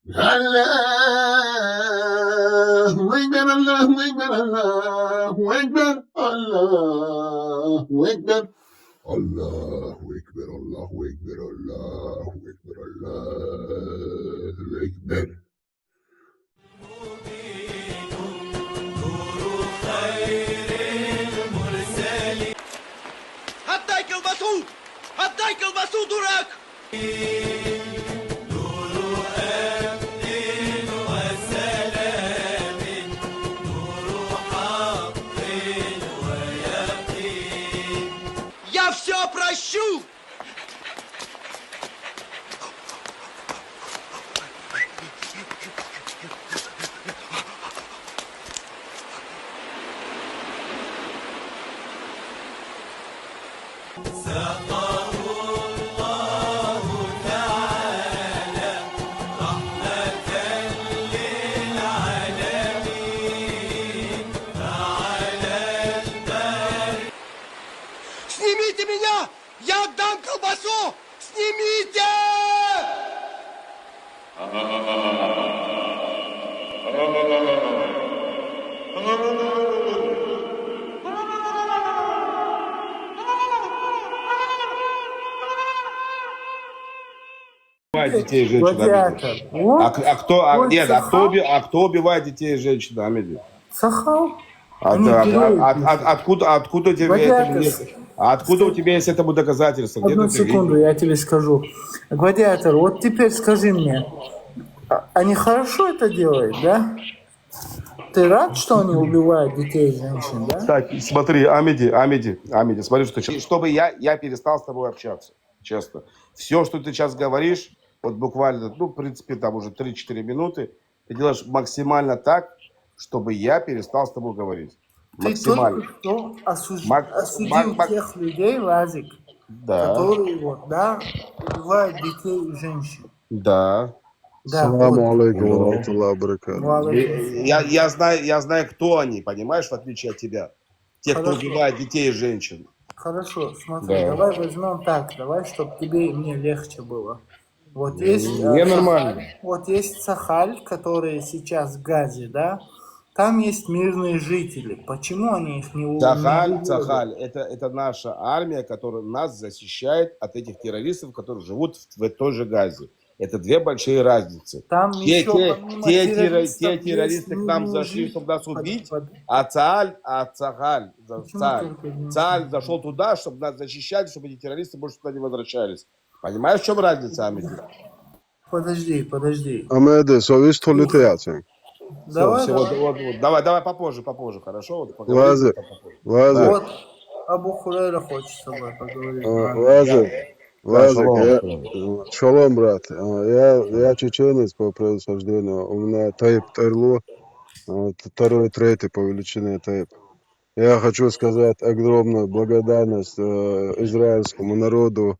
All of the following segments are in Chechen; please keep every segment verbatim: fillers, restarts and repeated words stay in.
الله أكبر، الله أكبر، الله أكبر. الله أكبر، الله أكبر، الله أكبر، الله أكبر. Отдай колбасу! Отдай колбасу, дурак! Я все прощу! Снимите меня! Я отдам колбасу! Снимите! Убивает детей и женщин, Амеди. Гладиатор. А, к- а кто, а, нет, а кто, уби- а кто убивает детей и женщин, Амеди? Сахал. А, Они да, а, герои а, а, пишут. Откуда, откуда у тебя это, Гладиатор. Откуда у тебя есть этому доказательство? Где Одну ты это секунду, видел? Я тебе скажу. Гладиатор, вот теперь скажи мне, а- они хорошо это делают, да? Ты рад, что они убивают детей и женщин, да? Так, смотри, Амеди, Амеди, Амеди, смотри, что щас- чтобы я, я перестал с тобой общаться, честно. Все, что ты сейчас говоришь, вот буквально, ну, в принципе, там уже три-четыре минуты, ты делаешь максимально так, чтобы я перестал с тобой говорить. Ты Максимально. Только что осуж- Мак- осудил мак- мак- тех людей, Владик, Да, которые вот, да, убивают детей и женщин. Да. Да, Саламу вот. Алейкум ва рахматуллахи ва баракатуху. Ва алейкум салам. Я, я, знаю, я знаю, кто они, понимаешь, в отличие от тебя. Те, кто Хорошо. Убивает детей и женщин. Хорошо, смотри, Да. Давай возьмем так, давай, чтобы тебе и мне легче было. Вот есть, Мне э, нормально. Сахаль, вот есть Сахаль, которые сейчас в Газе, да? Там есть мирные жители. Почему они их не у- не Сахаль, убивают? Сахаль, это, это наша армия, которая нас защищает от этих террористов, которые живут в, в той же Газе. Это две большие разницы. Там Те, еще те, помимо те терро- террористов те террористы есть к нам мирные зашли, жители. Чтобы нас Под- убить, под- а Цааль, а Цааль, за- Почему Цааль, только мирные Цааль жители? Зашел туда, чтобы нас защищать, чтобы эти террористы больше туда не возвращались. Понимаешь, в чем разница, Амеди? Подожди, подожди. Амеди, со вист хулите яцен. Давай, Всё, всё, вот, давай. Вот, вот, давай, давай попозже, попозже, хорошо? Вот поговорим Вазе, потом попозже. Вазе. Да. Вот Абу Хурайра хочет с тобой поговорить. А, Ладно. Вазе, Да, Вазе, шалом, я, шалом. Шалом, брат. А, я, я чеченец по происхождению. У меня тайп терло. А, т- второй, третий по величине тайп. Я хочу сказать огромную благодарность э, израильскому народу,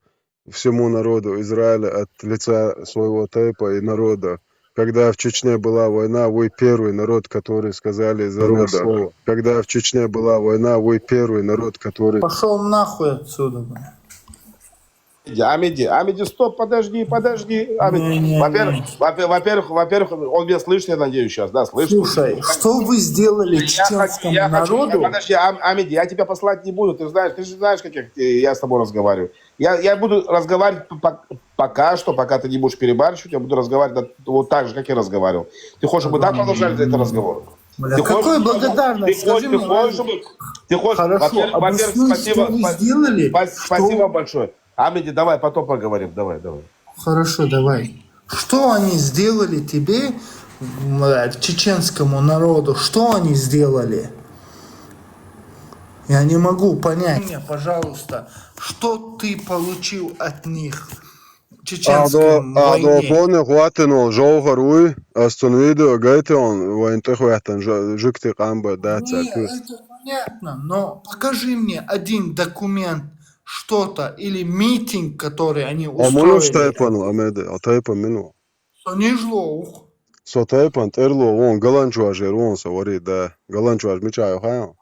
всему народу Израиля от лица своего тайпа и народа. Когда в Чечне была война, вы первый народ, который сказали за мир слово. Когда в Чечне была война, вы первый народ, который Пошел нахуй отсюда, бля. Амеди, Амеди, Амеди, стоп, подожди, подожди, Амеди. Не, не, Во-первых, не. Во-первых, во-первых, во-первых, он меня слышит, я надеюсь, сейчас, да, слышит? Слушай, что вы сделали Я чеченскому хочу, я хочу, народу? Подожди, Ам- Амеди, я тебя послать не буду, ты знаешь, ты же знаешь, как я, я с тобой разговариваю. Я, я буду разговаривать по- по- пока что, пока ты не будешь перебарщивать, я буду разговаривать на- вот так же, как я разговаривал. Ты хочешь, чтобы мы так продолжали этот разговор? Бля, Ты какой хочешь, благодарность? Ты Скажи хочешь, мне, ты хочешь, Владик. Чтобы, ты хочешь, Хорошо, во-первых, во-первых, объясни, спасибо, что вы спа- сделали, спа- что спасибо большое. Амеди, давай потом поговорим, давай, давай. Хорошо, давай. Что они сделали тебе, м, э, чеченскому народу? Что они сделали? Я не могу понять. Мне, пожалуйста, что ты получил от них в чеченском Ado, ado войне? Pone huatino žauhar ui, astun video gaiteon, vain tehvetan žukti kamba daca. Не, это понятно, но покажи мне один документ, что-то, или митинг, который они Amunu устроили. Taipan, Amede, a taipan minu. Со нижло ух. Со тайпан терло вон, галанчуажер вон, со вари, да. Галанчуаж мичаю хайл.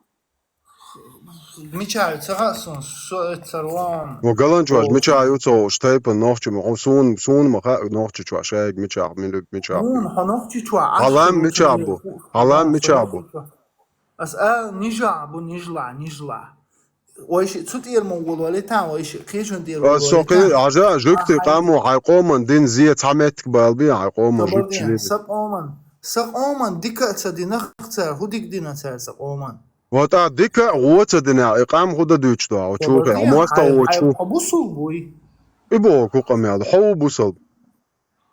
Мича ю ца хаьа суна, со эцар вон. Ну, галанчош мича ю ца уш тайпан нохчи ма, хьо суна, суна ма хаьа нохчи чош, шайг мича, милуг мича. Суна, хьо нохчи чош, Хьалам мича бу, хьалам мича бу. Ас а нижа бу, нижла, нижла. Вай ши цу тӀера ма волу вали тан, вай ши кхечун тӀера. Со кхе, ажа, жугти къамо, хьай къоман дин зе цхьа меттиг бал би, хьай къоман жугти. Са къоман, са къоман дика ца динах цар, ху дик дина цар са къоман. Вот а дика а гӀо ца дина, и къам худа дуьйцу до, а чу хе, а моста гӀо чу. Хьо бусул буй? И боху къамел, хьо ву бусул.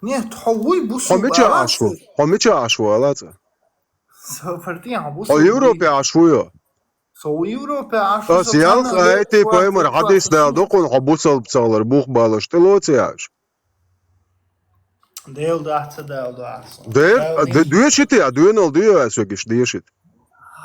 Нет, хьо вуй бусул. Хьо мича ашу? Хьо мича ашу, ала ца? Со партия, хьо бусул. Хьо Европе ашу ю? Со ву Европе ашу. Ас ял айти паймар хадис дал докун, хьо бусул цалар бух балаш тилоци аш. Дел дахца дал дас. Дел, дешити, а дуьнал дуьясугиш дешит.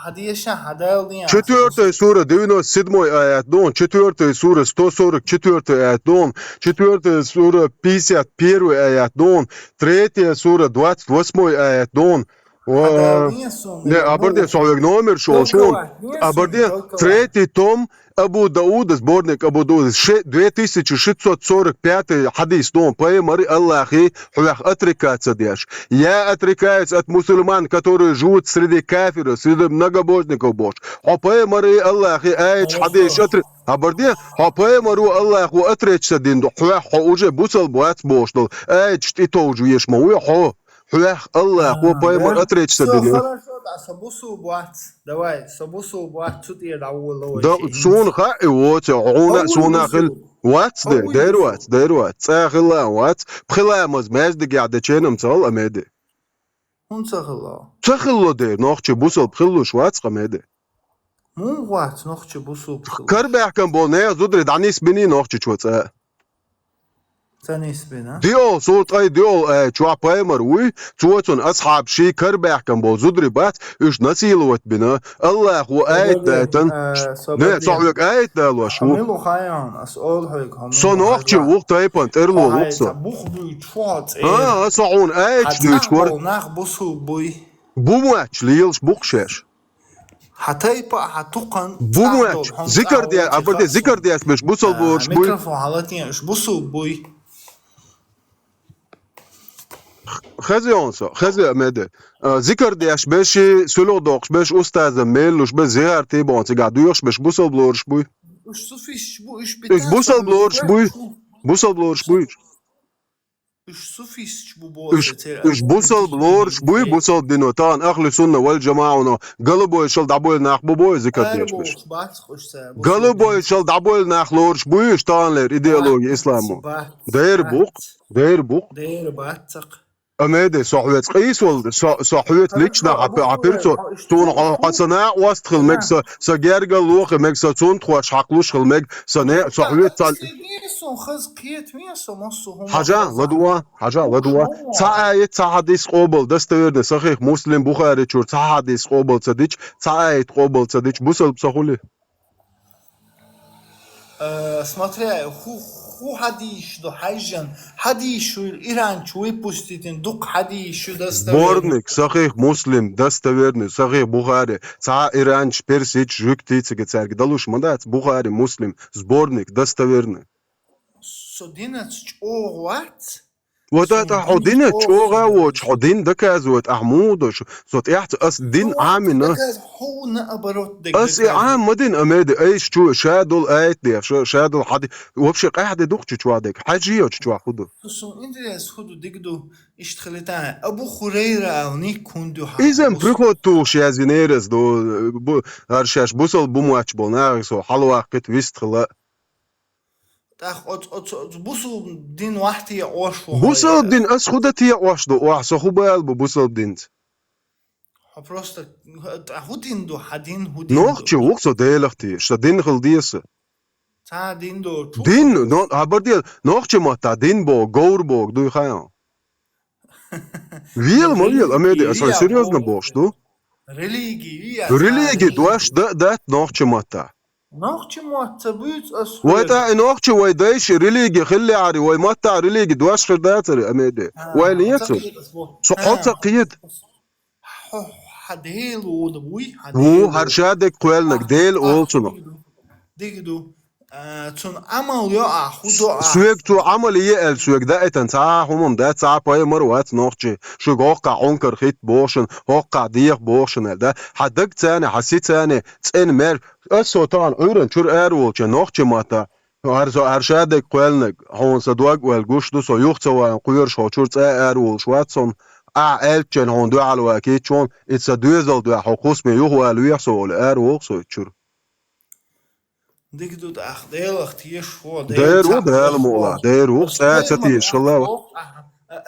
Хьадеша, хьадал дин. Четвёртая сура, девяносто седьмой аят дон, четвёртая сура, сто сорок четвёртый аят дон, четвёртая сура, пятьдесят первый аят дон, третья сура, двадцать восьмой аят дон. Не, абарде, со вег номер шо шун. Абарде, третий том, Абу Дауда, сборник Абу Дауда, ше-, две тысячи шестьсот сорок пятый хадис дон, паймари Аллахи хьох отрекаться деш. Я отрекаюсь от мусульман, которые живут среди кафиров, среди многобожников, бохуш. Хьо паймари Аллахи аяташ хьадеш атре-, хьабарде, хьо паймару Аллаху отречься дин ду, хьох хьо уже бусал бац бохуш долу аяташ тӀе товжу еш ма вуй хьо. Хьох Аллаху паймар отречься дин ду. Со бусул бац. Давай, со бусул бац, цу тӀера дӀаволла вай. Да, суна хаьа и воцу, хьуна суна хил. Вац де, дер вац, дер вац, цӀа хила вац, пхиламаз маьждигехь де ченам ца хал а меди. ХӀун ца хилла? Ца хилла дер, нохчи бусалб хиллуш вац къа меди. Мун вац нохчи бусалб хиллуш? Карбаьхкан бо нех зудри дӀанис бини нохчи чо цӀа. Ца нис бина? Диол, сур ткъай диол, э, чо паймар вуй, цо цун асхьаб ший карбаьхкан бол зудри бац, уьш насиловать бина. Аллаху аят дайтан. Не, со хьоьга аят далош ву. Со нохчи вух тайпан тӀерло вух со. Бух буй, чу хьо цӀе. А, со хьуна аят дуьйчу вар. Нах бусул буй. Бу моч лелаш бух шеш. Хьа тайпа, хьа тукхан. Бу моч. Зикар де, а баде зикар деш беш бусал борш буй. Микрофон хьалатин, уьш бусул буй. Хезеон со, хезе меде. А, зикар деш беши, сулугъ докхуш беш, устаза меллуш беш, зигарти бон цига дуьйхуш беш, бусалб лоруш буй. Уьш суфисташ бу, уьш бусалб лоруш буй. Бусалб лоруш буй. Уьш суфисташ бу бо. Уьш бусалб лоруш буй, бусалб дино. Тахана ахли сунна вал жамауно. Галубойшал дӀабойла нах бу бой, зикар деш беш. Галубойшал дӀабойла нах лоруш буй, уьш тахана лер идеология исламо. Дер букъ. Дер бу. Дер баццакъ. Амеде, со хьоьца къийсвал, со, со хьоьца лично хьа, хьа пирцо, суна хьо, хьо са накъост хила мег, со, со гергал лохи мег, со цунтхош хьакхлуш хила мег, со не, со хьоьца цал. Сун хаз кхет вен со массо хӀума. Хьажа, ладуа, хьажа, ладуа. Ца аят, ца хьадис къобал, достоверный, сахих Муслим, Бухари чур, ца хьадис къобал ца дич, ца аят къобал ца дич, бусалб ца хули. Э, смотря, ху, ху хьадийш ду хьаьжжан, хьадийш шу иранчу выпуститин, дукха хьадийш шу достоверный. Сборник, сахих Муслим, достоверный, сахих Бухари, цхьа иранчу, персич, жуьгти цига цаьрга далуш ма дац, Бухари, Муслим, сборник, достоверный. Со динаца чӀогӀа вац. Вот это хьо дина чӀогӀа воч, хьо дин доказывать, ахь муха дош, со тӀехь ца ас дин Ӏамина. Ас и Ӏам ма дин, амеди, айш чу, ша дол аят деш, ша, ша дол хьади, вообще къаьхьа де духчу чу дег, хьаьжи йоч чу худу. Сун интерес худу дигду, ишт хилита, Абу Хурайра ал ник хунду ха. Изем приход тулш язинерас до, бу, аршаш бусал бумач бол, нагы со, халваккит вист хила. ТӀаккха оц-, оц-, оц-, бусул дин вахь те Ӏош ву. Бусул дин ас худа те Ӏош ду, охь со ху бал бу бусул динц. Хьо просто, тӀа ху дин ду, хьа дин ху дин ду. Нохчи вух со делах те, ша дин хил деса. Ца дин ду, чу. Дин, но, хабар де, нохчи ма та дин бо, говр бо, дуй хаян. Вел, ма вел, амеди, а со серьёзно бохуш ду? Религи, религи дош да, дат нохчи ма та. Нохчи мотт ца буьйцу ас. Вай тӀа и нохчи вай дайши религи хилли ари, вай матта религи дош хир дацари, амеде. Вай лецу. Со хьо ца кхеда. Хьо хьа Дела вуй, хьа Ву, Дела. Хьар ша дек кхоьлнаг, Дела олцуну. Дика ду. А, цун Ӏамал йоӀа, хӀу доӀа. Соьга цо Ӏамал е аьлла, соьга даийтина цхьа а хӀума дац, цхьа а пайхамар вац нохчий. Шуьга хӀокхахь Ӏункар хӀитта боху шуна, хӀокхахь деха боху шуна аьлла, да? Хьан дагцани, хьан сицани, цӀена мер. Ас со тахана Ӏуьйранна чуьра ара волчу нохчий матта. ХӀара со, хӀара ша дерг кхоьллинарг, хьуна сан дог а ваьлла гуш ду, со юха ца ван кхоьруш хьо чуьра цӀа а ара волуш вац со. Ахьа аьллачеран хьуна дуьхьал вакийча хьуна, и сан доьзал дуьхьа хьо кхусаме юха вала вехьа со олу, ара вогӀу со чуьра. Дика ду тӀаккха, Делах тешаш ву, Дела Дера ву, цхьаъ Дела ву. Мукъалахь, Дера ву, цӀа ца тешаш хилла ву.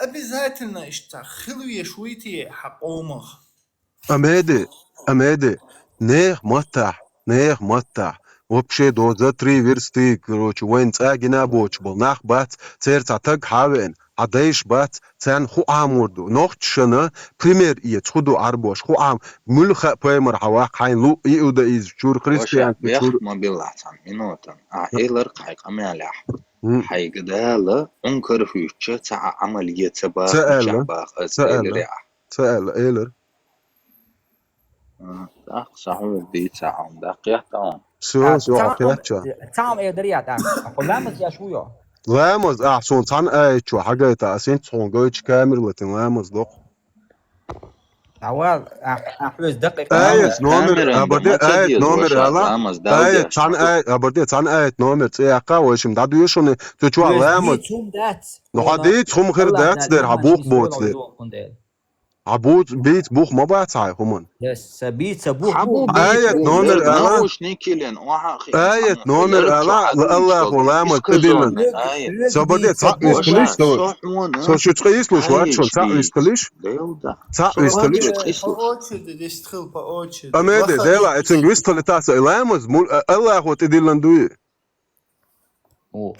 Обязательно иштта хила веш вуй те хьан къомах? Амеди, Амеди, нехан маттахь, нехан маттахь, вообще до за три версты, короче, вайн цӀа гина боцуш болу нах бац, церан цхьа таг хьан а веана, хьан дайша бац, царна хӀу Ӏамор ду. Нохчашна пример эца, хӀу ду Ӏарбош, хӀу Ӏам-, муьлхха а пайхамар хьан ваккха, хьайна луъ иудаизм чуьра, христианство чуьра. Бехк ма биллахь цхьана минотан, ахь элар кхайн къамелехь. Хьайга Дала Ӏункар хӀуьттуча цхьа а Ӏамал е ца бахча баха аса элира ахь. Ца аьлла, элира. ТӀаккха сан хьуна дийца хьуна, дӀакхетта хьуна. Всё, всё, хьан кхетча. Цхьа хӀума эр дарий тӀаккха? Хьо ламаз еш вуй? Ламаз, ахь суна цхьана аят чу хьагайта, ас хӀинца хьуна гойтуш камера латийна ламаз доккху. ДӀавала, ахь, ахь веза дакъикъа. Аят номер, абаде, аят номер ала. Аят цхьана аят, абаде, цхьана аят номер цӀе яккха, вай шим дӀадоьшу шуна, цу чохь ламаз. Ну, хьан дийца хӀума хир дац дера, хьан бух боцу дера. Хьан буц, бийца бух ма бац хьайн хӀуман. Аят номер ала. Аят номер ала, Аллахо ламаз тӀедиллина. Со шу цкъа йислуш вац шуна, цхьаъ вистхилиш? Цхьаъ вистхилиш? По очереди, дестхил, по очереди. Амеди, Дела, эцинга вистхили таса, ламаз, мул-, а, Аллахо тӀедиллина дуй? О.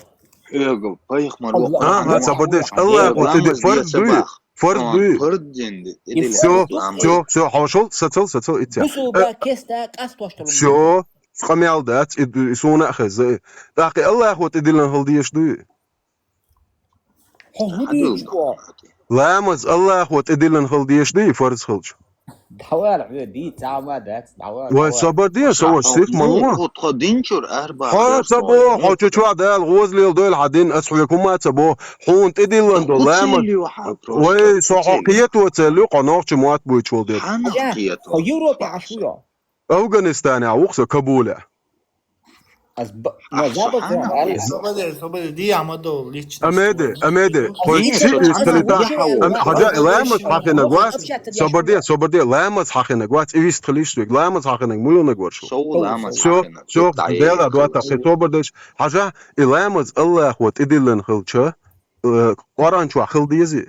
Хьоьга пайхамар ву. Ага, ца бадеш, Аллахо тӀедиллина фарз дуй? Фарз дуй? Фарз дин ди. Всё, всё, всё, хьошал, сацал, сацал, ицця. Бусулба кеста къастош талун. Всё, къамел дац, и, и суна а хеза. ТӀаккха Аллахо тӀедиллина хила дезаш дуй? Хьо хӀу дуьйцу? Ламаз Аллахо тӀедиллина хила дезаш дуй, фарз хилча? Дхьавар, хьоьга дийца ма дац, дхьавар. Вай, собар де, со ваш сих ма лума. Тхо динчур арба. Хьо ца бо, хьо чу чуа Дала гӀоза лел дойла хьан дин, ас хьоьга хӀума ца бо, хьуна тӀедиллина до ламаз. Вай, со хьо кхето ца лу, хьо нохча мотт буйчу вол дед. Хьо Европе хьаш ву йо? Афганистанехь ву-кх со, Кабулехь. Ас ба-, ма забар ца аьлла. Собаде, собаде, диа ма до лично. Амеде, амеде, хой чи вистхилита. Ам-, хьажа, ламаз хьахинаг вац. Собарде, собарде, ламаз хьахинаг вац. И вистхилиш суьг, ламаз хьахинаг муьлханаг варш ву? Со ламаз хьахинаг. Всё, Дела дуьйцу, хи собардеш. Хьажа, и ламаз Аллахо тӀедиллина хилча, э, Къуръан чохь хила дезий?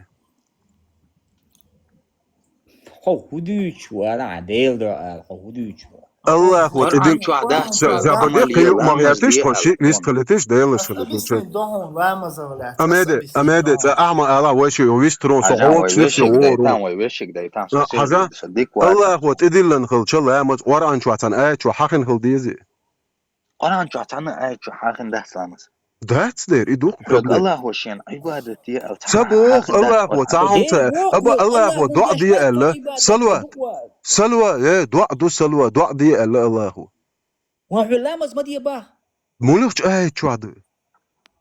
Хьо хӀу дуьйцу вара, Дела дуьхьа ала, хьо хӀу дуьйцу вара? Аллахо тӀедин чохь дац, за-, забаде кхин юкъа ма гӀертиш, хьо шиъ вистхилитиш, Дела шуна дуьйцу. Амеде, амеде, цӀа ахьа ма ала, вай ши вистхилон со хьо воккхачу вай вешиг дайтан, вай вешиг дайтан, со хьажа, Аллахо тӀедиллина хилча ламаз Къуръан чохь цхьана аят чохь хьахина хила дезий? Къуръан чохь цхьана аят чохь хьахина дац ламаз. Дац дера, и дукха проблема. Аллахо шен Ӏибадат де аьлла ца боху, Аллахо цхьа хӀума ца аьлла. Аба Аллахо доӀа де аьлла. Салват. Салва, э, доӀа ду салва, доӀа де аьлла Аллахо. Ва хьо ламаз ма де бах. Муьлхачу аят чохь ду?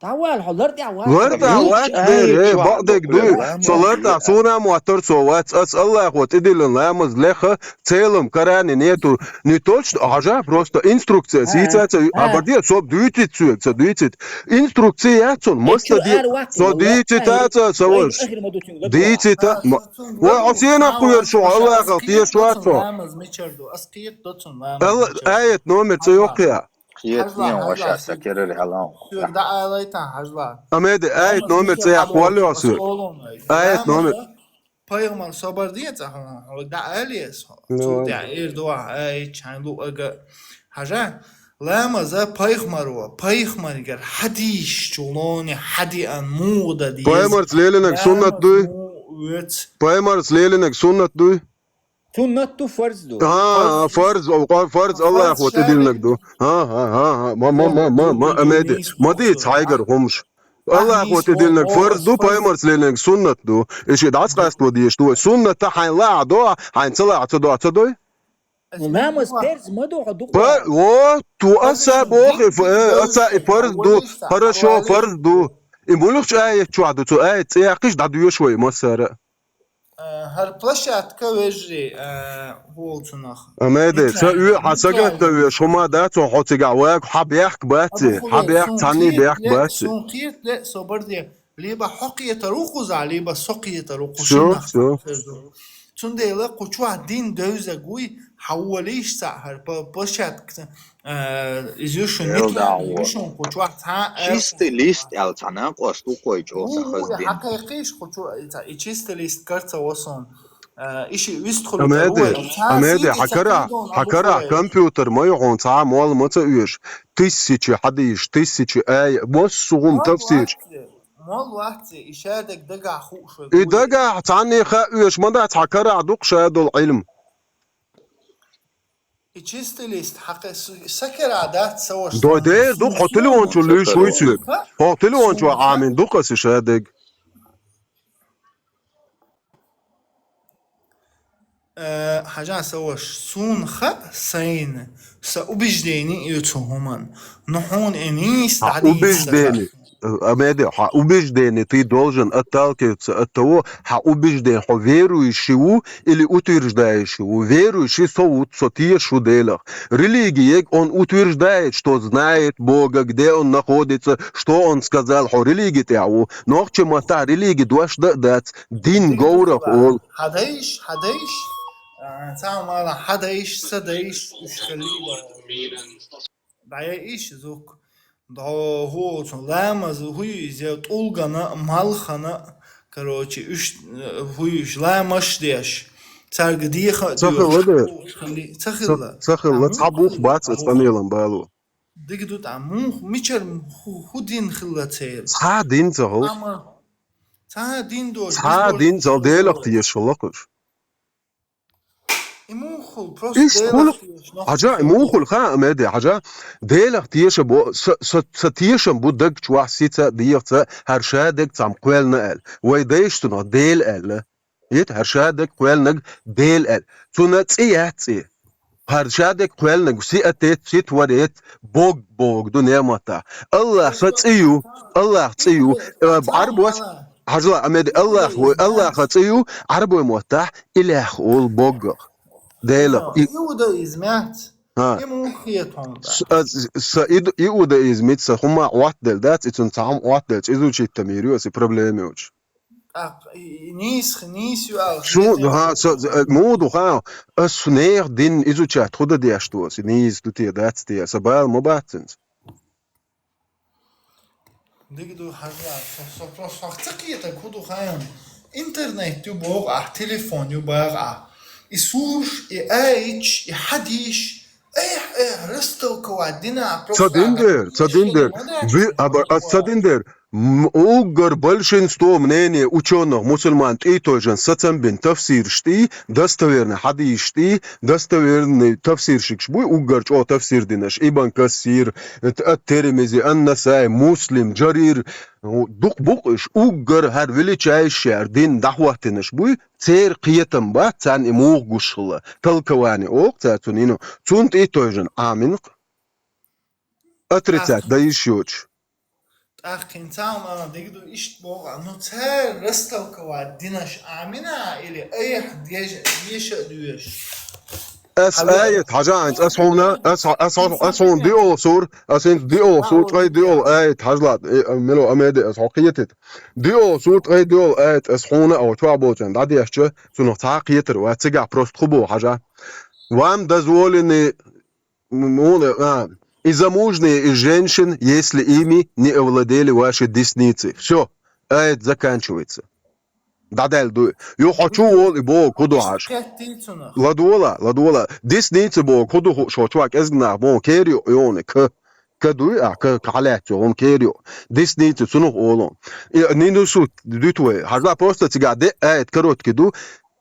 Дхьавала, хьо лар тӀехь вац. Лар тӀехь вац дера, э, бакъдерг дуй. Со лар тӀехь суна а моттар со вац. Ас Аллахо тӀедиллина ламаз леха, целом Коране нету. Не точно, хьажа, просто инструкция. Сийца ца, хабар де, со дуьйцит соьга, ца дуьйцит. Инструкция яц цунна, маста де. Со дийцита ца, ца ваш. Дийцита, ма-, вай, хьо сенах кхоьру шу, Аллахах тешаш вац хьо. Алла, аят номер ца йоккхия. Кхетнен ваша ца керари хьалан. Соьга дӀаалайтан, хьажла. Амеде, аят номер ца яккха валлио соьга. Аят номер. Пайхамар собар де цӀа хьуна, хьо дӀаале со. Цу тӀехь эр дуа, ай, чхьайн лу ага. Хьажа, ламаза пайхамаро, пайхамаргара хьадийш чулоне хьадиан мугӀда диз. Пайхамарца лелинарг суннат дуй? Вец. Пайхамарца лелинарг суннат дуй? Суннат ду, фарз ду. А, фарз, о, къа-, фарз Аллахо тӀедиллинарг ду. А, а, а, а, ма, ма, ма, ма, ма, амеде. Ма дийца хьайгара хӀумаш. Аллахо тӀедиллинарг фарз ду, пайхамарца лелинарг суннат ду. И ши дӀасакъасто дезаш ду. Суннат хьайн лаахь до, хьайн ца лаахь ца до, ца дой? Ламаз парз ма ду, хьо дукха. Па-, о, ту аса бохи, ф-, э, аса и парз ду, хорошо, парз ду. И мулхача аят чохь ду, цу аят цӀе яккхийша дӀадоьшу вай массара. Э, хӀара площадка вежарий, э, хӀула цунах. Амеде, ца оьхьа сагатта веш, хӀума дац хьо цигахь вага, хьан бехк бац, хьан бехк, цхьанний бехк бац. Суна кхета ле, со барде, либо хьо кхетар ву кхузахь, либо со кхетар ву кху шиннах. Цундела кху чохь дин девзаг вуй, хьан волийша цхьаъ хӀара п-, площадка, э, иза ю шун нитван, ю шун кху чохь цхьа, э, чистый лист аьлла цхьа накъост ву кхой чӀогӀа сан хаза дин. Хьан кхайкхийша кху чу, и ца-, и чистый лист карца во суна. Э, и ши вистхула Амеде, Амеде, хьан карахь, хьан карахь компьютер ма ю хьуна, цхьа а молла ма ца оьшу. Тысячи хьадийша, тысячи ая, массо а хӀума тафсирш. Мол вац, и шадерг дагахь хууш вай. И дагахь цхьанне хаа оьшу ма дац, хьан карахь дукха ша долу Ӏилма. И чистый лист хьакхе сакара дац ца ваша. Дой дер ду, хьо телефон чу луьйш вуй соьга. Хьо телефон чу Ӏамин ду-кх аса и шадерг. Э, хьажа сан ваша, суна хаьа сайна, сан убеждение ю цу хӀуман, но хьуна и нийса дӀадийца убеждение. Амеде, хьан убеждение ты должен отталкиваться от того, хьан убеждение хьо верующий ву или утверждающий ву. Верующий со ву, со теша ву Делах. Религиег он утверждает, что знает Бога, где он находится, что он сказал, хьо религи тӀехь ву. Нохчийн маттахь религи дош дан а дац, дин говрах олу. Хьадайш, хьадайш, а, цхьа а мала хьадайш, ца дайш, уьш хилла. ДӀаяйиш зук. ДӀо хӀу оцу ламаз хӀу иза тӀулгана, малхана, короче, уьш, хӀу уьш ламаш деш. Цаьрга деха а ца хилла де. Ца хилла. Ца хилла, цхьа бух бац аса къамелан бало. Дика ду тӀа, муха, мичара хӀу, хӀу дин хилла церан? Цхьа дин ца хилла. Ама, цхьа дин дош, цхьа дин ца хилла, Делах теша хилла кхуш. И муха хуьлу, просто Делах теша, нохчо. Хьажа, и муха хуьлу, ха, Амеде, хьажа, Делах теша бо, са, са, са тешам бу даг чохь сица, дегӀаца, хӀара шадерг цхьамма кхоьллина аьлла. Вай дайша цунах Дела аьлла. Ит хӀара шадерг кхоьллинарг Дела аьлла. Цунна цӀе яц цӀе. ХӀара шадерг кхоьллинарг сиатец, ситворец, Бог, Бог ду неӀматах. Аллах сан цӀе ю, Аллах цӀе ю. Э, бӀарбос, хьажала, Амеде, Аллах вой, Аллаха цӀе ю, Ӏарбой маттахь, Илях олу Богах. Делах. И- Иудаизм яц. ХӀа. И муха хета хьуна тӀаккха? С-, а, с-, са ид-, иудаизмица сан хӀума Ӏоттаделла дац, и цунна цхьа хӀума Ӏоттаделча, изучить дан мийр ю аса, и проблема йоцуш. ТӀаккха и, и нийса, нийса ю аьлла. Суна, хӀа, са, э, муха ду, хӀа, ас нехан дин изучать хӀу дан деш ду аса, нийса ду те, дац те, сан бала ма бац цуьнца. Дика ду, хьажа, со, со, со, со ца кхетарг хӀу ду хаьий? Интернет ю боху ахь, телефон ю боху ахь. И сураш, и аяташ, и хьадисаш, айхьа, айхьа, растолковать дина, ца дин дер, ца дин дер. Ви-, аба, ас ца дин дер. М-, уггар большинство мнение учёных мусульман тӀе тойжан сацам бин тафсираш тӀе, достоверный хьадисаш тӀе, достоверный тафсирщикаш буй, уггар чӀогӀа тафсир динаш, Ибн Касир, Ат-, Ат-Тирмизи, Ан-Насаи, Муслим, Джарир, дукха бу-кх уьш, уггар хӀара величайший хӀара дин дӀахӀоттинаш буй, церан кхетам бац, царна и муха гуш хилла, толкование олу-кх цара цунна йина, цунна тӀе тойжан Ӏамин-кх. Отрицать дан йиш йоцуш. ТӀаккха хӀинца хьуна дика ду иштта боху, ну, цара растолковать динаш Ӏамина или айхьа деша, деша а доьшу? Ас аят, хьажа хӀинца, ас хьуна, ас, ас, ас хьуна диъолу сур, ас хӀинца диъолу сур, ткъе диъолу аят, хьажа ла, э, мило Амеде, ас хьо кхетийта. Диъолу сур, ткъе диъолу аят, ас хьуна, а, чохь болчарна дӀадешча, цунах цхьа а кхетар вац, цигахь просто хӀу боху, хьажа. Вам дозволены М-, муна, а, и замужние из женщин, если ими не овладели ваши десницы. Всё, аят заканчивается. ДӀадаьлла ду. Ю хьо чу волу и боху, хӀу ду хьажа. Ладола, ладола. Десницы боху, хӀу ду хууш, хьо чохь кӀезиг нах боху, кер ю, йоне, к. К дуй, а, к, к хьалаьццо, хӀума кер ю. Десницы, цунах олу. И, нину сут, дуьту вай. Хьажа просто цигахь де, аят короткий ду.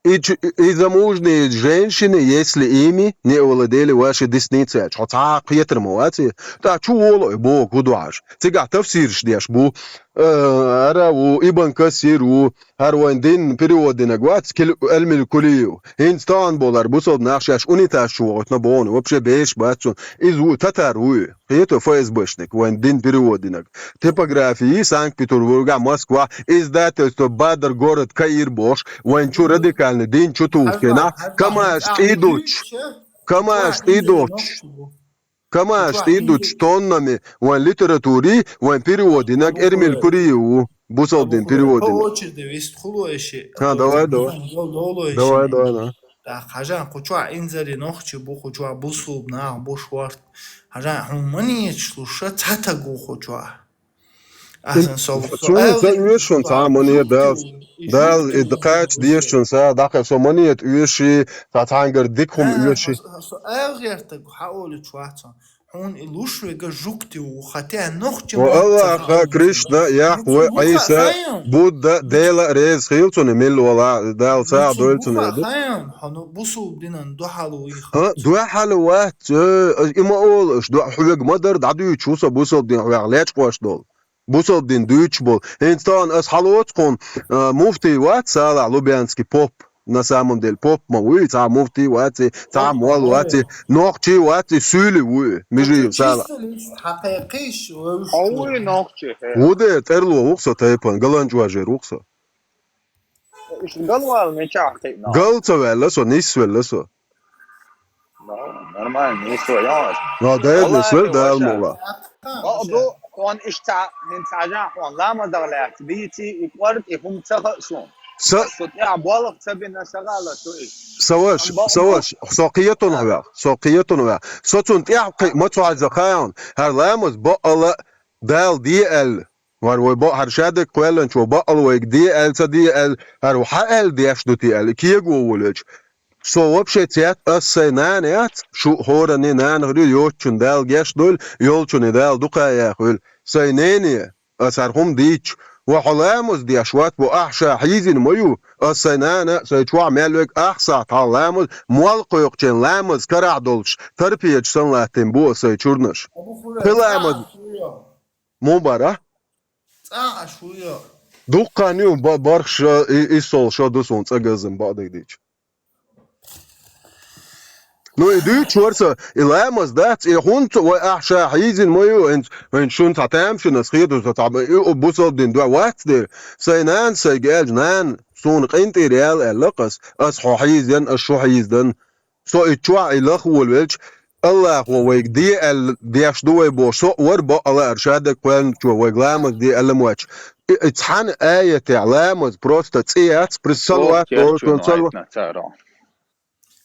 И ч-, и замужние женщины, если ими не овладели ваши десницы, аьлча, хьо цхьа а кхетар ма вац и. ТӀаккха чу волу и боху, хӀу ду хьажа. Цигахь тафсираш деш бу, Э, ара ву, Ибн Касир ву, хӀара вайн дин переводинаг вац, Кил-, Эльмил Кулиев. ХӀинца тахана болар бусалба нах шаьш унитаз чу вохуьйтна бохуна, вообще беш бац цунна. Иза ву, татар ву, хета ФСБшник, вайн дин переводинаг. Типографии Санкт-Петербургахь, Москва, издательство Бадар город Каир бохуш, вайн чу радикальный дин чу тухкина, камаш тӀе дучу, камаш тӀе дучу. Камаш тӀе дучу тоннами вайн литератури, вайн переводинаг Эрмил Куриев ву. Бусалба дин переводинаг. По очереди вистхуло эши. Ха, давай, давай. Давай, давай, давай. ТӀаккха хьажа, кху чохь инзаре нохчий бу, кху чохь бусалба нах бу шорта. Хьажа, хьуна манечаш луша цхьа таг ву кху чохь. Асан со, со Цунна ца оьшу шуна цхьа манера Далла. Далла и кхача деша шуна са, дӀакхаьча со манера оьши, цхьа цхьаьнгара дика хӀума оьши. Со, со, со ала гӀертаг хьаолучу вац хьуна. Хьуна и луш вега жугти ву, хатя нохчи О ма Аллаха, ца Кришна, Яхве, Ӏийса, Будда, Дела а реза хила цунна, милла вала, Дала сагӀа дойла цунна. Хайм, хьуна бусул динан дуьхьал ву и ХӀа, хатча. Дуьхьал вац, э, и ма олу, аш ду-, хьоьга ма дара, дӀадуьйчу ву со бусул дин хьоьга лечкъош долу. Бусалба дин дуьйцуш болу. ХӀинца тахана ас хьалоцу кхунна, а, муфтий вац Салахь Лубянский поп, на самом деле поп ма вуй, цхьа муфтий вац и, цхьа молла вац и, нохчий вац и, суьйли вуй, Межиев Салахь. Чисто лично хьакхайкхийш, вевзаш Хьо вуй нохчий, хе? Ву де, тӀерло ву-кх со тайпана, галанчу важер ву-кх со. Уьш галвала мичахь кхиъна? Гал ца ваьлла со, нисвелла со. Ну, нормально, не стоял. Но, Дела нисвелла, Дала мукъ лахь. Бо ду, хьуна иштта, хӀинца хьажа, хьуна ламазах лаьцна дийци, и кӀорга, и хӀума ца хаьа суна. Са- Со тӀехь болх ца бина, ца гӀала со и. Са ваш, Амма са ваш, со кхетон ваьх, со кхетон ваьх. Со цунна тӀехь кхи-, ма цу хьайза хаьа хьуна. ХӀара ламаз бакъала Дала де аьлла. ХӀара вай бакъ-, хӀара шадерг кхоьллинчо бакъала вайга де аьлла, ца де аьлла, хӀара хьан аьлла деш ду те аьлла, и кего волавелча. Со вообще цец, ас сайн нана яц, шу хӀоранний нана хир ю, йоцучунна Дала геш дойла, йолчунна Дала дукха яхийла. Сайн нене, ас хӀара хӀума дийцча, ва хьо ламаз деш вац бо, ахь ша хьийзина ма ю, ас сайн нана а, сайн чохь мел верг ахь сахьт хьалха ламаз, молла кхойкхучийн ламаз карахь долуш, тарпеча санна латтийна бу ас сайн чурнаш. Кхин ламаз. Мун бара? ЦӀа а шу йо. Дуккха ю ба-, барх шо, и, и сол шо ду суна цӀа газзан бакъдерг дийча. Ну, и дуьйцуш вара со, и ламаз дац, и хӀунца вай ахь ша хьийзина ма ю, хӀинца, хӀинца шуна цхьа тамашийна ас хеду, со цхьа, и, у, бусалба дин дуьхьа вац дера. Сайн нана сайга аьлча, нана, суна къинтӀера яла аьлла-кх ас, ас хьо хьийзаден, ас шу хьийзаден. Со и чохь и лаха волавелча, Аллахо вайга де аьлла деш ду вай боху, со а вара бакъала ара шадерг кхоьллинчо вайга ламаз де аьлла ма вац. И, и цхьана аятехь ламаз просто цӀе яц, при салават, Ох, керчу, ну, салават.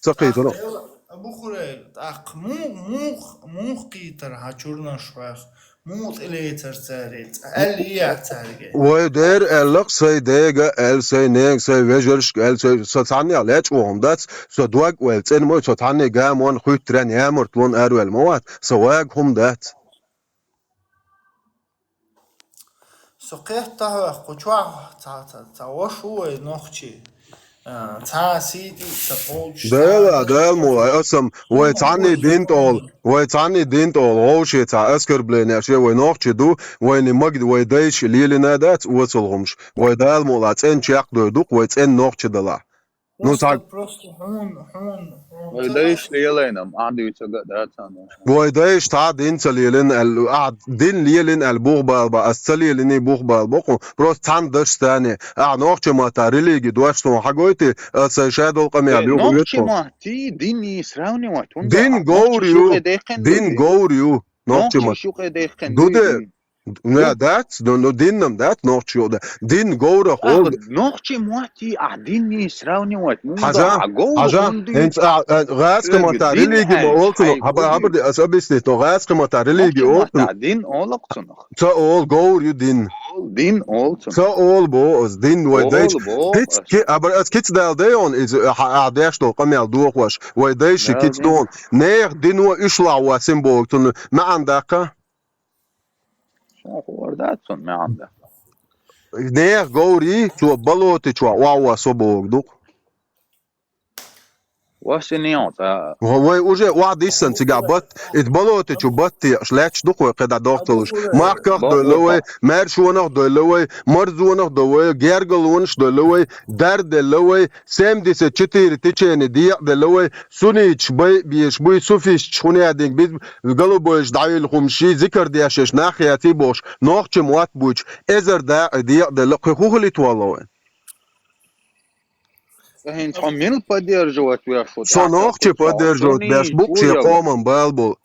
Ца кхийсана. ТӀаккха, Абу Хурайра, тӀаккха мух-, мух-, мух кхийтар хьан чурнаш ваьх? Муха тӀелецар цара, цкъа аьлла яц цаьрга? Вай дера аьлла-кх, сайн дега аьлла, сайн нега, сайн вежаршка аьлла, сайн, со цхьаннех лечкъо хӀума дац, со дог а ваьлла цӀена ма ю, со цхьанне гамонна, хуьттаренна, ямартлонна араваьлла ма вац, со вага хӀума дац. Со кхетта хьоьх, кху чохь ца, ца, ца ваша ву вай нохчий. А, цхьа сий тӀе ца кхочуш, Дела, цхьа Дела муха, аса-м, вай цхьанний дин тӀе олу, вай цхьанний дин тӀе олу, вовше цхьа оскорбление ше вай нохчий ду, вайна маг-, вай дайша лелина дац оцалгӀумаш, вай Дала муха цӀена чекхдойр ду-кх, вай цӀена нохчий далахь. Ну, Просто, цхьа просто хьуна, хьуна, хьуна Вай ца дайша лелайна-м, ахь дуьйцург а дац, а, ну. Вай дайша цхьа а дин ца лелина аьлла, ахь дин лелина аьлла бух бала бан, ас ца лелиний бух бала бо-кх хьуна, просто цхьана дашца цхьаьна. Ахь нохчийн маттахь религи дош суна хьагойтий, ас сайн шадолу къамел Э, юха нохчийн оьцу. Маттий дин сравнивать, хӀунда Дин ахь говр нохчий ю, шуьгӀе дехкина дин ду дин? Говр ю, нохчийн Нохчий маттахь. ШуьгӀе дехкина Ду ду де. дин? Ду. Ну, дац, ну, ну, диннам дац, нохчий юкъа да. Дин говрах Ахь олу. Нохчийн маттий ахь дин сравнивать, ну, Хьажа, да, говр хьажа, хӀунда ю? ХӀинца а, а, гӀазкхийн маттахь дин религи ма олу цунах. Хьай, хьай, Хьаба-, хьабар де, ас объяснить, но гӀазкхийн маттахь религи олу цунах. Нохчийн маттахь дин олу цунах. Ца олу, говр ю дин. Дин олу цунах. Ца олу бо ас, дин вай дайша. Олу бо ас. Киц-, ки-, абар ас кица дала дайон, иза, а, хьа-, а, деш долу къамел дохош, вай дайша кица дон. Нехан дино уьш лахь васин боху, цунна маьӀна даккха? Сон хӀора дац цунна маьӀна даккха. Нехан говрий, цо балоти чохь охьавоссо боху ду-кх. Васиньял цӀа. Вай уже охьадиссина цигахь батт, иза болото чу батт теӀаш лаьтташ ду-кх вай кхидӀа дохцалуш. Махках а дойлла вай, маьршонах а дойлла вай, марзонах а дойлла вай, гергалонаш а дойлла вай, дар а делла вай, семьдесят четыре течение декъа а делла вай, сунниташ байа безаш буй, суфисташ хӀунда аьлла динг биз, голубойш дӀавелла хӀумаш, зикар дешаш нах яций бохуш, нохчийн мотт буьйцуш, эзар дакъа декъа а делла, кхин хӀун хилийта воллу вай? Ца хӀинца хьо мила поддерживать веш ву? Со нохчи поддерживать беш бу, шен къоман бала болу.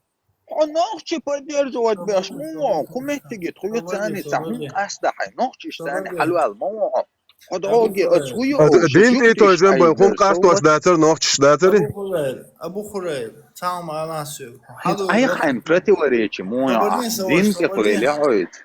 Хьо нохчи поддерживать беш ма ву, кху меттиге тхуьйцани ца хӀун къаьста хьайн, нохчиш цани хьалваьлла ма ву хьо. Хьо догӀе, аса хӀу ю? Дин тӀе тойжен бай, хӀун къастош дацара, нохчиш дацара? Абу Хурайр, Абу Хурайр, цхьа ма алан соьга. ХӀинца айхьа хьайн противоречи ма ву, дин тӀе кхуьйла хьоьца.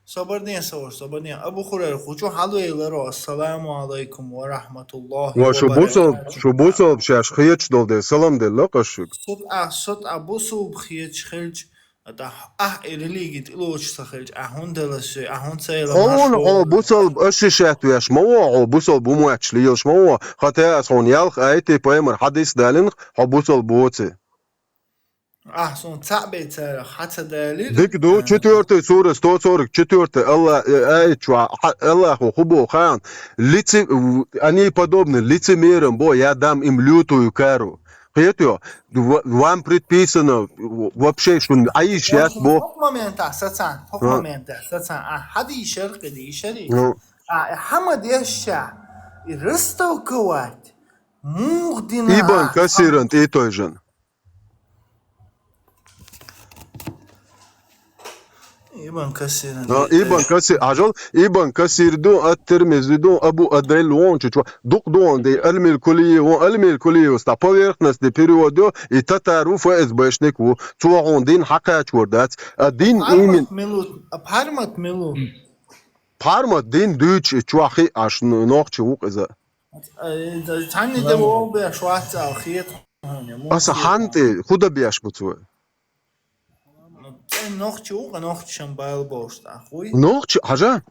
Собар де, собар, собар де. Абу Хурайра, кху чу хьалавеларо, ассаламу алайкум ва рахматуллахи ва баракатух. Ва шу бусалба, шу бусалба шаьш хеташ долу дела, салам делла-кх ас шуьга. Со тӀа, со тӀа бусалба хеташ хилча, тӀаккха ахь и религи тӀелоцуш ца хилча, ахь хӀунда дала соьга, ахь хӀунда ца яла маршо? Хьуна хьо бусалба аш ши шаьтта веш ма ву, хьо бусалба ву моьттуш лелаш ма ву, хӀаьта аса хьуна ялх аят, пайхамар хьадис далинах, хьо бусалба воций. Ахь суна цхьаъ бен царах хьа ца далийра. Дика ду, четвёртая сура, сто сорок четвёртая, Алла-, э, аят чохь, хьа-, Аллахо хӀун боху хаьий: лице-, в-, они подобны лицемерам, бо, я дам им лютую кару. Кхетий хьо? В-, вам предписано, в-, вообще шуна Ӏийша яц, бо. ХӀокху моментахь сацан, хӀокху моментахь сацан, ахь хьадийшар, кхин дийшарий? Ну. А, хьан ма дешша, и растолковать муха дина? Ибн Касиран тӀе тойжан. Ибн Касир. А, Ибн Касир, хьажал, Ибн Касир ду, Ат-Тирмизи ду, Абу Адал вон чу чу, дукха ду вон де, Алмилкулий вон, Алмилкулий вон, ста поверхностный перевод ю, и татар ву, ФСБшник ву, цо хьуна дин хьакхачор дац, а дин имин. Пхьармат милу, а пхьармат милу. Пхьармат дин дуьйцу и чохь хи аш н-, нохчи ву иза. Э, цхьанна де вогӀу беш вац аьлла хета хьуна, аса хьан тӀе худа беш бу цо? Цхьа нохчи ву, нохчашан бала болуш тӀаккха вуй? Нохчи, хьажа?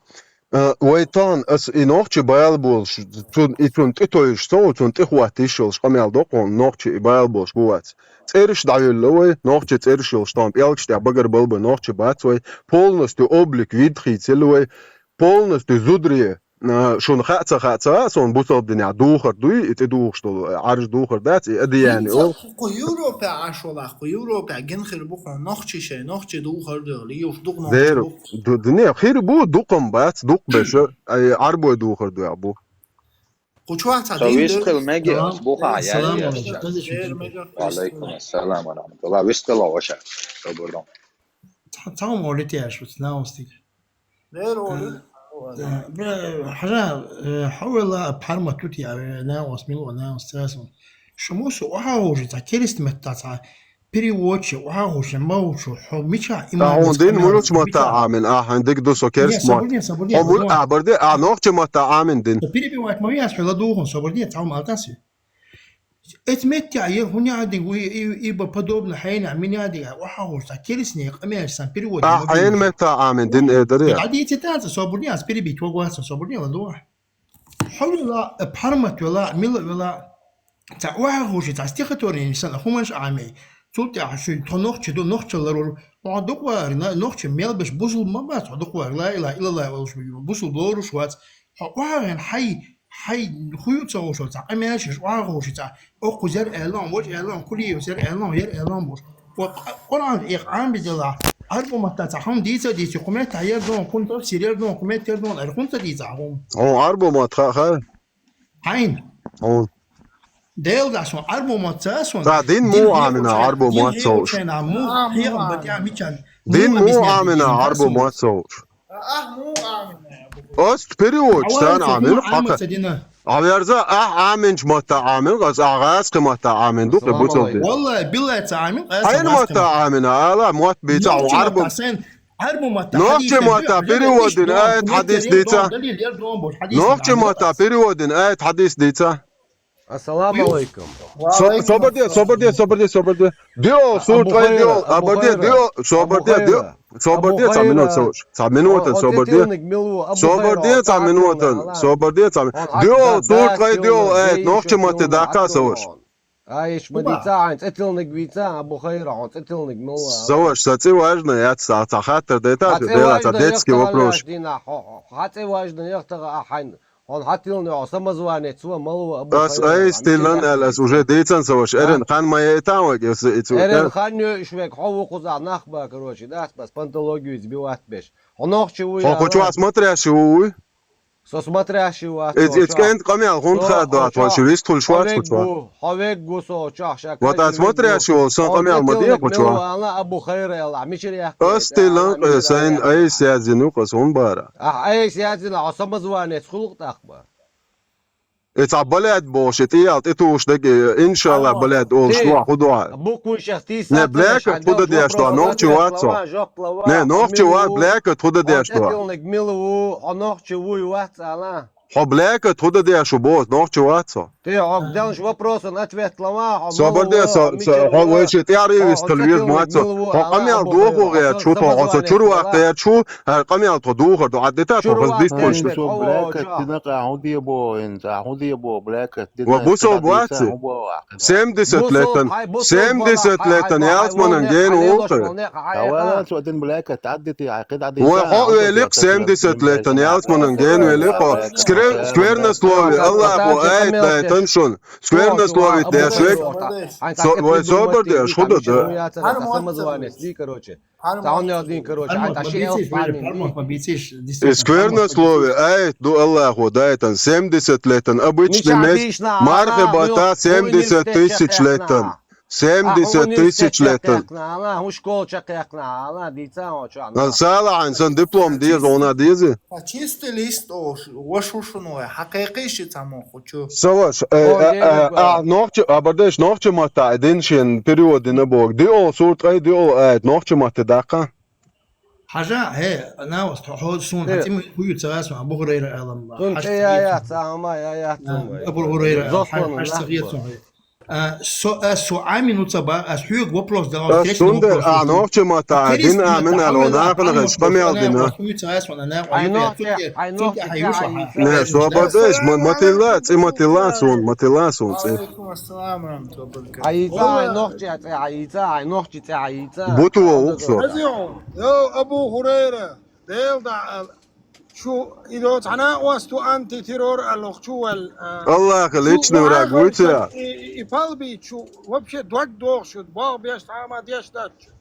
Э, вай тахана аса и нохчи бала болуш, цун, и цунна тӀе тойжаш ца ву, цунна тӀе хӀотта йиш йолуш къамел доккху, нохчи и бала болуш бу вац. ЦӀераш дӀайолла вай, нохчи цӀераш йолуш тахана пӀелгаш тӀехь багар балбай нохчи бац вай, полностью облик вид хийцилла вай, полностью зударий. А, шуна хаа ца хаа ца, суна бусалба динехь духар дуй, и тӀедухуш долу, э, Ӏарж духар дац, и адияни олу. Кху Европехь Ӏаш валахь, кху Европехь гина хир бу хьуна нохчи шайн, нохчи духар дуй, лийуш дукха нохчи бу. Дера, ду-, ду-, не, хир бу, дукхам бац, дукха беша, ай, Ӏарбой духар дуй бу. Кху чохь цхьа дин вистхила меги ас бу хьан, я, я, я. Ва алейкум ассалам ва рахматуллах. Вистхила ваша. Добрый день. Цхьа, цхьа ма вали теш вац, наустиг. Лер олу. Э, бра, хьажа, э, хьо вела пхьармат тут я, э, наус, мило наус, цасун. Шу мусу охьа хожи, цхьа керст метта, цхьа переводчик, охьа хожи, ма учу, хьо мича иман. Та хьуна дин мулуч матта амин, а, хьан диг ду со керст мат. Хьо мул, а, барде, а, нохчи матта амин дин. Перебивать ма вяз, хьо ладугун, собар де, цхьа ма алтаси. Эцу меттехь яра хӀун яхьа динга, и, и, и ба подобно хьайна, мин яхьа динга, охьа хӀуш, цхьа керсне къамелаш сан перевод. А, хьайна метта амин дин, э, даре. Дадийци танца, собурни ас перебить вагваса, собурни ладугӀа. Хьо вела, э, пхьармат вела, мила вела, цхьа охьа хӀуши, цхьа стихотворение сан, хӀуманаш Ӏамий. Цул тӀаьхьа шу тхо нохчи ду, нохча ларур. Хьо дукхвар, на-, нохча мел беш бусул ма бац, хьо дукхвар, ла илаха иллаллах волуш, бусул лоруш вац. Хьо охьа вен хьай, хьай хӀу ю ца хӀуш, цхьа къамелаш еш, охьа хӀуши цхьа. Оккхуза яр аьллон, вож аьллон, Кулиевс яр аьллон, яр аьллон бош. Ва Къ-, Къуръан экъ Ӏам бизела. Ӏарбу матта цхьа хӀума дийца дийци, кху метта яр дон, кхун тафсир яр дон, кху метта яр дон, эр хӀунца дийца хьуна? Хьо Ӏарбу матта ха, ха? Хьайн. Хьо. Дел да сон, Ӏарбу матта сон. Да, дин му амина, Ӏарбу матта сон. Му хьех батя мичан. Дин му амина, Ӏарбу матта сон. Ахь муха Ӏамина? Ас переводча сан Ӏамин, хьакха. Ӏаверза, ахь Ӏаминчу матта Ӏамин, ас а гӀазкхи матта Ӏамин ду, кхин буцалди. Валлай, биллай ца Ӏамин, ас хьайн матта Ӏамина, ала, мотт бийца, хьо Ӏарбу. Ӏарбу матта. Нохчи матта переводин аят хьадис дийца. Нохчи матта переводин аят хьадис дийца. Ассаламу алейкум. Со-, собар де, собар де, собар де, собар де. Дио, сур Абу твой Хайра, дио, Абу абар де, Хайра. Дио, собар Абу де, дио. Хайра. Собар Абу де, цхьа минута, Хайра. Со-, цхьа минута, О, о, собар де. ЦӀетилниг мила ву, Абу Собар Хайра, де, о, цхьа минута. ЦӀетилниг, ала. Собар де, цхьа минута. О, Дио, да, сур да, твой дио, дио, э, эй, нохча матте даккха, соваш. Ай, иш ма дица, хьайн цӀетилниг вийца, Абу Хайра, хьо цӀетилниг мила ву, ала. Соваш, са цӀи важна яц, цхьа, цхьа хаттар дайта, Хьа цӀи бела, цхьа важна детский яхтагӀа вопрос. Яш дина, хьо, хьо, хьа цӀи важна яхтагӀа, а хьайн, хьон хьатилни, хьо самозванец ва, мала ву, Абу Ас Хайра, ай хьо стилан мича ал, ас уже дийцан соваш, а? Эрен хан ма яйтан вак, ас ицу. Эрен хан йо иш век, хьо ву кхуза нах ба, короче, дац бас пантологию избивать беш. Хьо нохчи ву, Хьо яла. Хочуа смотрящий ву, уй? Со смотрящий вац, Эц-, хо эц чох. кент къамел хунт Со, хадуат, хо ваш чох. Вист хул Хо швац век хучуа. Ву, хо век ву, со чох шак Ват век аз ву. смотрящий вол, сон Хьо къамел ма дия цӀетилниг хучуа. мила ву, ала, Абу Хайра, ала, мичир яхта Ас яйта, тилан, ала, мичир э, сайн яхта. Ай сязин ю къас хун бара. А, ай сязин, а, самозванец хулук тахба. Эц а баляд бош, эт иял, эт уш даг, э, иншалла, Алло. баляд олш Ти, дуа, худуа. Букву щас ти Не, сатана бляка, шадел худа деш дуа, вопрос нохчи ответ вац. Лава, жоп лава, Не, нохчи мила вац, ву. Бляка, худа Хьо деш дуа. цӀетилниг мила ву, хьо нохчи ву, вац, ала. Хьо бляка, худа деш у бос, нохчи вац. Ти, хьо делш вопросан ответ лава, хьо Собар мила де, ву, со, хьо со, мича хьо ву. вайши тӀяри Хьо вис тал вир цӀетилниг муац. мила ву, Хьо ала, къамел Абу доху Хайра, гӀер хьо чу, хо, хьо со самозванец чур вах ала. къер чу, хьар къамел тхо духар ду, а дита тхо Чур хас вах дит къер пунчта. чу, Ва хьо бляка, ву, чох. тина къа хьун дие бо, ин, къа хьун дие бо, бляка, дита Ва къа бусо дита бац. хьун бо, а, къа. Семьдесят Бусо, летан, хай, бусо семьдесят бала, хай, летан, хай, ялс хай, манан вол не, ген хай, лош, ука. вол не, хай, Ва хай, ла, хай. цо дин бляка, таддити, ай, къи дадди Ва са, хьо хьун велик, дадди са, семьдесят летан, ялс манан ген велик, хо. Сквер-, сквернословие, Аллах, хо, ай, тай, тан шун. Сквернословить деш век. Со-, вай собар деш, худа да. Самозванец, ди, короче. Таун я один, короче. Ай, та ши элф памин. И сквернословие, ай, ду Аллаху, да, это семьдесят лет, он обычный мес. Мархебата семьдесят тысяч лет. Семьдесят тысяч лет. Ала, ху школ чакъяхна, ала, дица, о, чана. Сала, ан сан диплом диз, она дизи. А чистый лист, о, ш-, вашушуной, хьакъикъи ши цамон хучу. Саваш, э, О, э, э, э, ба. а, нохчи, а, бардеш, нохчи матта, дин шин, период дина бог. Ди о сурт, ай, ди о, э, нохчи матта дакка. Хьажа, э, навас, хо, хо, сун, Э. хатим, хую цагас, Абу Хурайра алам. Сун, Хаж э, я, я, цагас. Цама, я, я, А, цама. Абу Хурайра, Зохлан, Хаж, Хаж нахба. Цагас, сун, э. А, со, а, со, а, минут саба, а, хюг вопрос дала, Э, встречный сунде, вопрос, а, вот. нохчи матта, Интересно, дин, а, мин, да, ало, а, нахна, а, хаш, помял а, дина. а, а, а, Ай, нохчи, ай, нохчи, ай, Не, а, свободеш, ма-, матила, ци матила, сон, матила, сон, ци. Алейкум ассалам ва рахматуллахи ва баракатух. Айца, ай, нохчи, ци, айца, ай, нохчи, ци, айца. Буту, Алда уксо. зо. Азио, йо, Абу Хурайра, дел да, а, шу, идо, цана, уасту антитеррор, а, лохчу вал, а, Аллах, шу личный враг, вахар вуйца. И, и, и палби, шу, вообще, дог дог, шу, бог беш, тама деш, да, шу.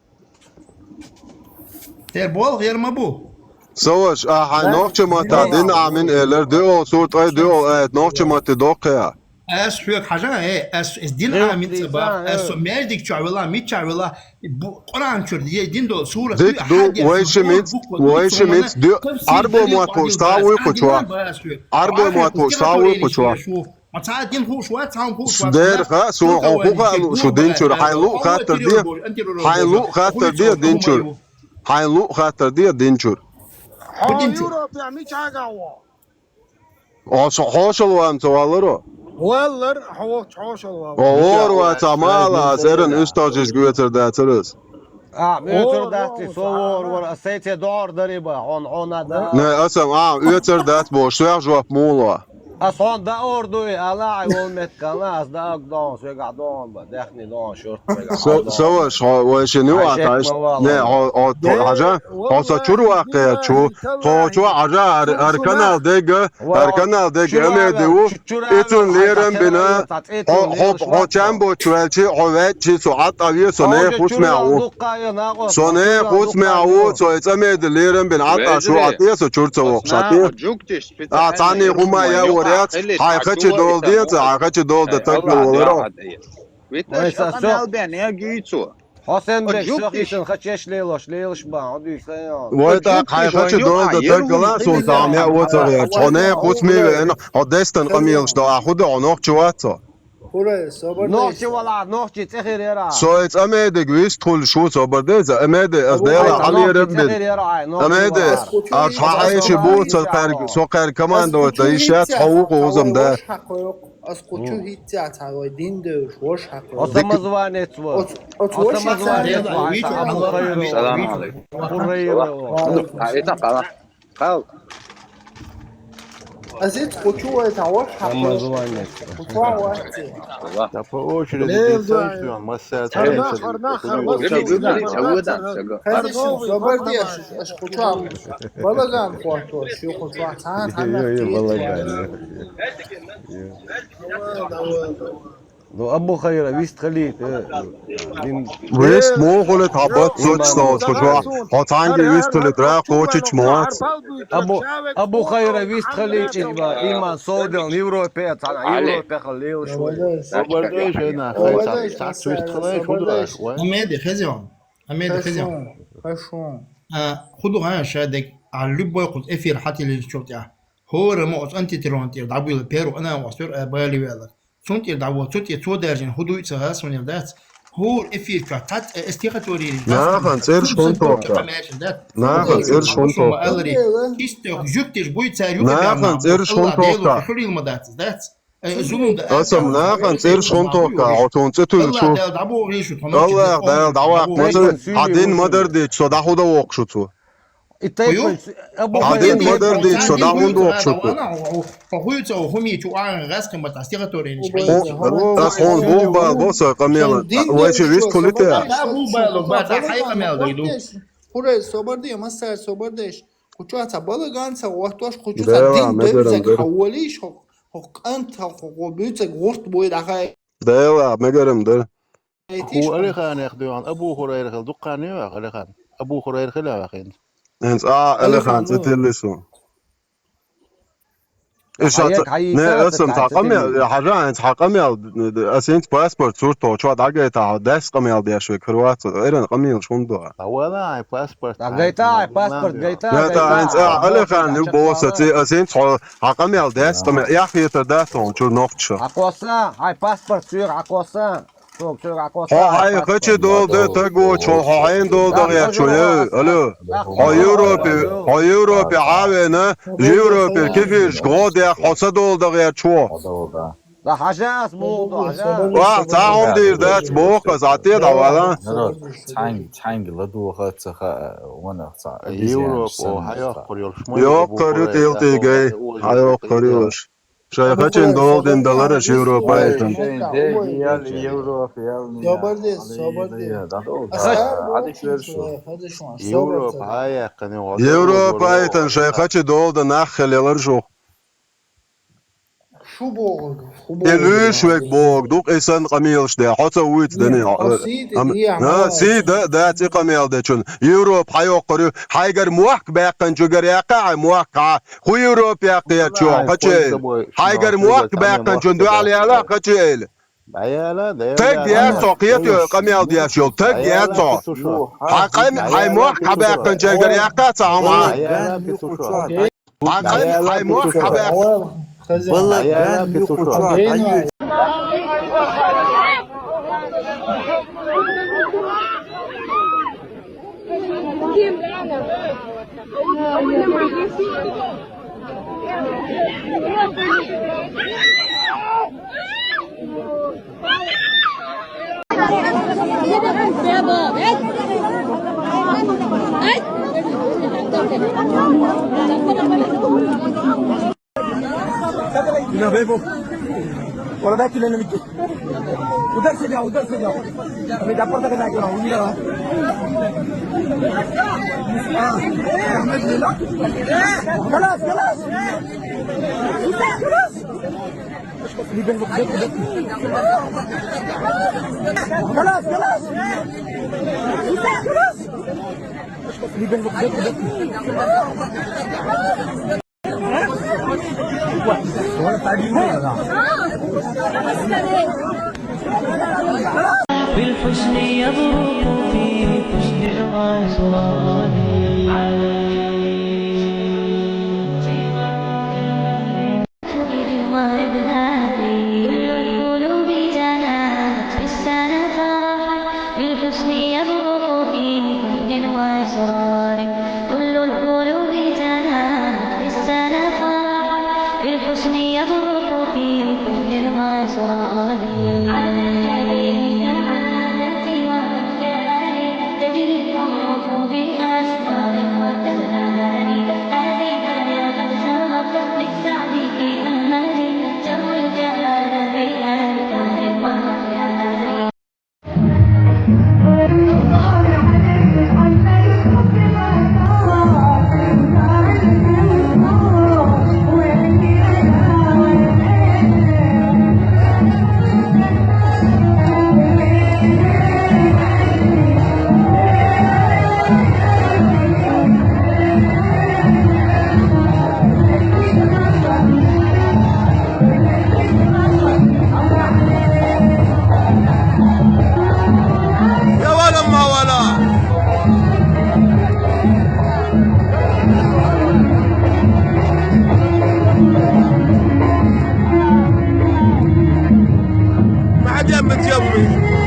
Тер бол, гер ма бу. Саваш, а, хай, Да? нохчи матта, Да. дин, а, мин, элер, ди о, сурт, ай, ди о, э, нохчи матта, докъя. Ас хьуьг хьажа, э, ас, ас дин Хьуьг амин цӀа бах, дийцан, ас э. со маьждиг чу вела, мича вела, бу-, Къуръан чур, е дин дол, сура, Дик хьуьг ду, хьадис, вайши бу-, миц, бу-, бу-, вайши бу-, миц, ду, бу-, арбо бу-, муат бу-, хо, бу-, штав бу-, уй бу-, хучуа. бу-, бу-, Арбо бу-, муат хо, бу-, штав уй бу-, хучуа. бу-, Ма ца дин хуш ва, ца хуш ва, Сдер ца ха, сун хуш ха, ва, хуха, дин шу хуш дин ва, чур, ва, хай лу ва, хатар ва, дия. ва, ва, Хай лу ва, хатар ва, дия, ва, дин ва, чур. ва, ва. Хай лу хатар дия, дин чур. Хьо Дин чур. Европе мича га ва? О, со хошал ван ца валаро. Валлар, хо, хошал ва. О, ор ва ца мала, аз эрен уьстал жиж гуьцар да царас. А, муьтур О, датти, о, со вор, вор, а сайте дор дариба, он, он ада. Не, асам, а, уьцар дат бо, шуях жоп мула. А сон да ор дуй, ала, ай, вол мет кала, аз да аг дон, сога дон, ба, дехни дон, шорт, сога Со-, дон. Саваш, хо, вай ши ню Ай, а, шек таш. ма вала. Не, о, о, то, Де, хажа, валла, о, со чур ва къе чу, италай. То чу хажа, ар, ар канал дега, Ва, ар канал дега, чура аме вел, диву, чу-, чура ицун вел, лерен хай бина, та-, та-, та-, хо, та-, хо, та-, хо, чамбо чуэлчи, хо вет чи, со ат аве, со не Хо хус чура мягу. лукка я на го, Со не чура хус лукка мягу, я. Со эцамед лерен бин ат ашу Вежре. ат я, со чурца вох Осна шат я. Жуктиш А, специально цани хума я Германия, ворят, Ахили, хай хачи Хакула дол и дин, Табула. хай хачи дол да Э, так Алла, валаро. Алла, Алла. Вита Вай, шо са, хана сё. Албан, я гюйцу. Хосен О, бек, жук сё тиш. хисен хачеш лелош, лелош ба, о дюй сэн. Вай О, так, жук хай тиш, хачи о, дол да а, так еру гала, сон еру там я гала. оца вер. О не хус ми вен, о дестан камилш да, а худа о нох чувацо. Хурай, собар дай. Нохчи вала, нохчи цӀе хир яра. Со эц Амедег вист хуьлуш ву, собар дай, за Амеде, ас Дела хьалера бир. Амеде, ас хьайши бу, со кхаьрг, со кхаьрг командовать да, иш яц, хьо ву кху узам да. Ас кху чу хӀитта цхьа вай дин девш, вош хьакху. О самозванец во. О самозванец во, Абу Хайру. Салам алейкум. Хурайра. А, это хала. Хал. Азиз, кху чу вай та вош хьакху. Самозванец. Кху чу вай ци. Да по очереди дисайсуем, массаж. Харна, харна, харна. Хадис, собар дай, аш кху чу. Балаган хвату, шу кху чу. Цан, цан. Балаган. Ну, Абу Хайра, вист хилийта, э, дин. Вист муха хулийта, хьан бац соцуш, хьо цхьанга вист хилийта, ра кхочуш ма вац. Абу, Абу Хайра, вист хилийта, иман, иман совдална Европе, цхьана Европе хила лелаш ву. Собар дай шайна, хай цхьа, цхьа вист хилай, шу ду аш, вай. Амеди, хезион. Амеди, хезион. Хашун. А, ху ду гӀа, ша дег, а, любой кхуз эфир хьатилин чул тӀа. ХӀора мо оц антитеррорн тӀера дӀабуйла перу ана оцур, а, бали вела. Цун тӀера дӀавола, цу тӀе цо даьржина хӀу дуй ца гӀа, сунел дац. ХӀора эфир чу цхьацца, э, стихотворение. Нахана цӀераш хӀун тохка? Нахана цӀераш хӀун тохка? Алари, чисто жуьгтиш буй цар юкъа. Нахана цӀераш хӀун тохка? Хулил ма дац, дац. Э, зулум да. Асам нахана цӀераш хӀун тохка? Хьо цун цӀе туьллу шу. Аллах Дала дӀабогӀий шу, тхо. Аллах Дала дӀаваккха, хьа дин ма-дарра дийцича, со дӀахӀу дан воккхуш ву цо. Хьа дин ма-дарра дийцича, со дӀахӀунда воккхуш ву цо. Хьо хуьйцу, хӀумий чу агӀан гӀаскхин бата стихотворениш хьайца. Ас хьуна бу бала бо со къамела. Вай чи вист хулийта. Бу бала бата хьай къамел дай ду. Хурай, собар де, массар собар деш. Кху чу ца балаган ца вахтош, кху чу ца дин дай ца хьаволиш, хьо, хьо къант, хьо, хьо буьйцаг гӀурт буй дахай. Дела, мегарам дар. Ху Алиханех дуьгӀан Абу Хурайра хила дуккханна ваха Алихан. Абу Хурайра хила ваха хӀинца. ХӀинца а Алихан цӀе тиллис ву. Иша, не, асам цхьа къамел, хьажа, хӀинца хьа къамел, ас хӀинца паспорт сурто чу дӀагайта, хьо дас къамел деш век хир вац, эран къамелаш хӀунда дугӀа? Вала, ай паспорт. ДӀагайта, ай паспорт гайта. Гайта, хӀинца а Алихан ю босса ци, ас хӀинца хьо хьа къамел дас къамел, яхъетар дац хьуна чуьра нохчаша. Хьакхосса, ай паспорт цуьра хьакхосса. Хьо хьайн хачи дола де таг вочу, хьо хьайн дола де гӀерташ ву, эй, алло. Хьо Европе, хьо Европе хьавена, Европе кефирш гӀо дех, хьо са дола де гӀерташ ву. Да хьажа ас муха ду, хьажа. Ва, цхьа хӀума дийр дац, боху ас, Ӏа тӀе дӀавала. Народ, цхьаьнга, цхьаьнга ладугӀа ца хаьа, ванах цхьа. Европа, хьайоккхур йолуш ма ю. Йоккхур ю тӀилтӀигай, хьайоккхур ю аша. Шайн хачийн дола дина далараш Европайтан. Европайтан шайн хачи дола дина нах хила ялараш ву. Шу бохург, шу бохург. Э, луьйш век бохург, дукха и санна къамелаш де, хьо ца вуьйцу дани. Сий да, да, цӀе къамел дечун. Европа хьайоккхур ю, хьайгара мохк баьккхинчуьнгара яккха хьайн мохк хьа. ХӀу Европа яккхарчо, кхачийла. Хьайгара мохк баьккхинчун дуьхьал яла, кхачийла. Таг яц хьо, кхетий къамел деш йолу, таг яц хьо. Хьан къам-, хьайн мохк хьабаьккхинчуьнгара яккха ца хьо ма. Хьан къам-, хьайн мохк хьабаьккхинчуьнгара. Mira, ve, vos. Por acá, aquí le metí. Udarse ya, udarse ya. Me da por acá, aquí, mira. Ah, خلاص، خلاص. خلاص. خلاص، خلاص. خلاص. بالحزن يبرق في حسن عصراني. يا ولا ما ولا. ما حد يمت يمي.